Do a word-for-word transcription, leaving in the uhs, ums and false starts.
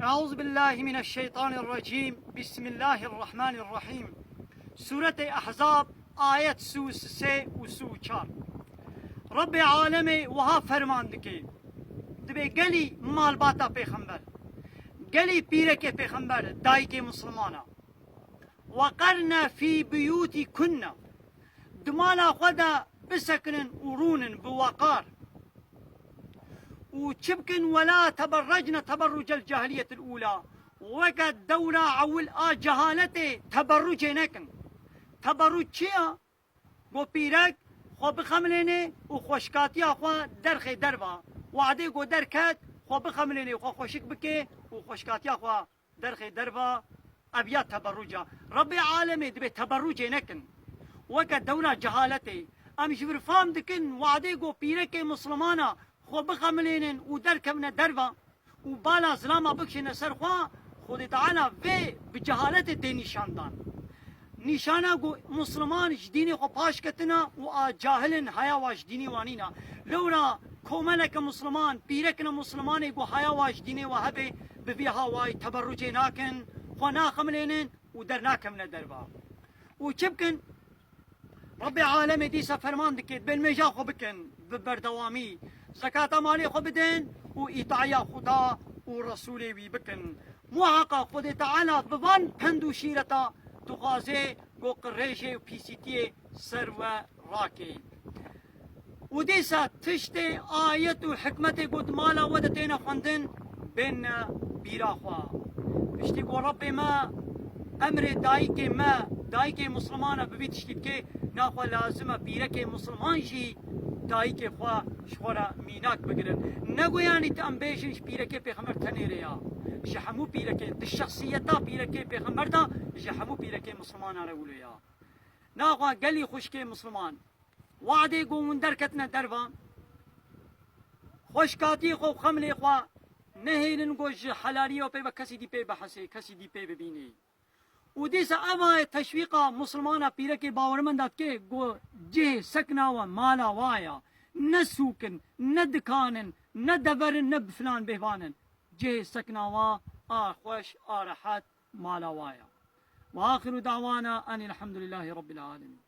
Eûzubillahimineşşeytanirrecîm. Bismillahirrahmanirrahîm. Sûretê Ehzab, ayet sî û sê û sî û çar. Rebbê alemê wiha ferman dike. Dibê gelî malbata pêxember, gelî pîrekê pêxember, dayikê mislimana. Weqerne fî buyûtîkunne. Di mala xwe de bisekinin û rûnin bi weqar. Û çi bikin? Wela teberrecne teberrucel cahiliyetil ûla. Weke dewra ewil a cehaletê teberrucê nekin. Teberruc çi ya? Go pîrek xwe bixemilêne û xweşkatiya xwe derxê derva. Wadê go derket, xwe bixemilêne, xwe xweşik bike û xweşkatiya xwe derxê derva, ev ya teberruca. Rebbê alemê dibê teberrucê nekin. Weke dewra cehaletê. Em ji vir fam dikin, wadê go pîrekê mislimana xwe bixemilênin û derkevine derva û bala zilama bikişîne ser xwe, Xwedê Teala vê bi cehaletê tê nîşan dan. Nîşana ku Musliman ji dînê xwe paş ketina û a cahilin haya wa ji dînê wa nîna. Lewra komeleke Musliman, pîrekine Muslimanê ku haya wa ji dînê wa hebe, bi vî hawayî teberrucê nakin, xwe naxemilênin û dernakevine derva. Û çi bikin? Rebbê alemê dîsa ferman dike, dibê nimêja xwe bikin bi berdewamî, zekata malê xwe bidin û îtaya Xuda û Resûlê wî bikin. Muheqeq Xwedê Teala bi van pend û şîreta dixwaze ku qirêjê û pîsîtiyê ser we rake. Û dîsa tiştê ayet û hikmetê ku di mala we de têne xwendin, bêne bîra xwe. Piştî ku Rebbê me emrê dayikê me, dayikê Muslimana bi vî tiştî dike, naxwe lazim e pîrekê Musliman jî dayikê xwe ji xwe re mînak bigirin. Ne ku yanî tu em bêjin ji pîrekê Pêxember tenê re ya. Ji hemû pîrekê, di şexsiyeta pîrekê Pêxember de ji hemû pîrekê Muslimana re wilo ya. Naxwe gelî xwişkê Musliman, wadê ku hûn derketine derva, xweşkatiyê xwe û xemlê xwe nehêlin ku ji helaliyê pê ve kesî dî pê bihesê, kesî dî pê bibînê. Û dîsa eva ye teşwîqa Muslimana pîrekê bawermenda dike ku cihê sekna we mala wa ya. Ne sûk in, ne dikan in, ne dever in, ne bi filan bêhvan in. Cihê sekna wa a xweş, a rehet mala wa ya. Ve axiru da'wana enî elhamdulillahî rabbil alemîn.